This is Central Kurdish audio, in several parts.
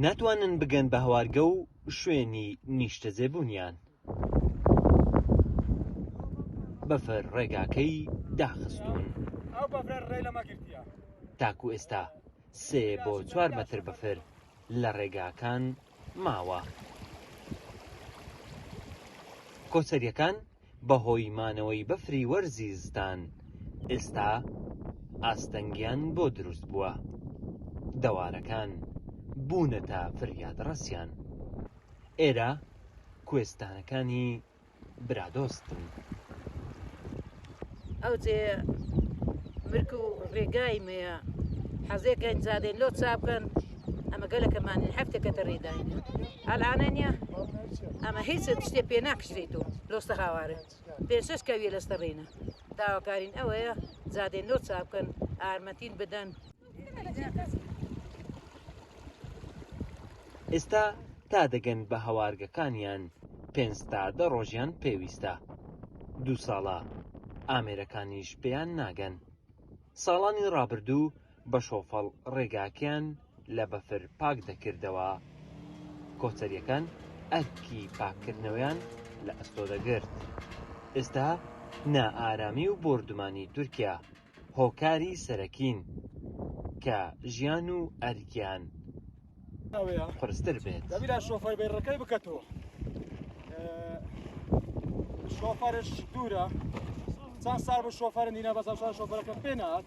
ناتوانن بگەن بە هەوارگە و شوێنی نیشتەجێبوونیان. بەفر ڕێگاکەی داخستوون. تاکو ئێستا سێ بۆ چوار مەتر بەفر لە ڕێگاکان ماوە. کۆچەرییەکان بەهۆی مانەوەی بەفری وەرزی زستان ئێستا ئاستەنگیان بۆ دروست بووە، دەوارەکان بوونەتە فریادڕەسیان. ئێرە کوێستانەکانی برادۆستن. ئەو جێیە مرک و ڕێگای مەیە حەزێکەن جادەین لۆ چابکەن ئەمە گەلەکەمانین هەفتەکەتە ڕێداینە ئەلانە نیە ئەمە هیچ شتێ پێ ناکشرێت و لۆستە هاوارە پێ شەش کەویە لەستە ڕێنە داواکارین ئەوەیە جادەین لۆ چابکەن ئارمەتین بدەن. ئێستا تا دەگەن بە هەوارگەکانیان پێنج تا دە ڕۆژیان پێویستە. دوو ساڵە ئامێرەکانیش پێیان ناگەن. ساڵانی ڕابردوو بە شۆفەڵ ڕێگاکەیان لە بەفر پاک دەکردەوە. کۆچەرییەکان ئەرکی پاککردنەوەیان لە ئەستۆ دەگرت. ئێستا نائارامی و بۆردومانی تورکیا هۆکاری سەرەکین کە ژیان و ئەرکیان قورستر بێت. دەبیرا شۆفەر بەیڕەکەی بکەتەوە شۆفەرش دوورە چەند ساڵ بوو شۆفەر نینە بەس ئەمساڵ شۆفەرەکە پێ نات.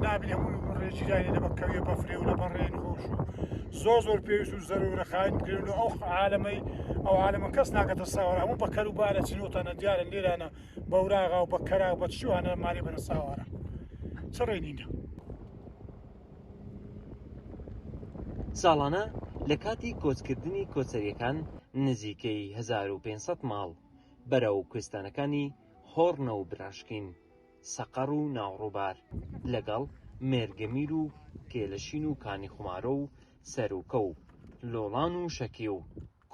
نابین هەموو ڕێگیرانی لە بەکەویە بەفرێ و لە بەڕێن خۆش و زۆر زۆر پێویست و زەرورە خاین بکرێن و ئەو عالەمەی ئەو عالەمە کەس ناگەتە ساوارە هەموو بە کەر و بارە چنوتانە دیارن لێرانە بەوراغا و بە کەرا و بە چوانە ماری بەرە ساوارە چ ڕێ نینە. ساڵانە لە کاتی کۆچکردنی کۆچەرییەکان نزیکەی 1500 ماڵ بەرەو کوێستانەکانی هۆڕنە و براشکین، سەقەڕ و ناوڕووبار لەگەڵ مێرگەمیر و کێلەشین و کانیخومارۆ و سەروکە و لۆڵان و شەکی و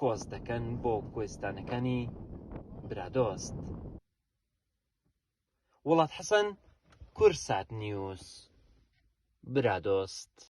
کۆچ دەکەن بۆ کوێستانەکانی برادۆست. وڵات حەسەن، کوردسات نیوز، برادۆست.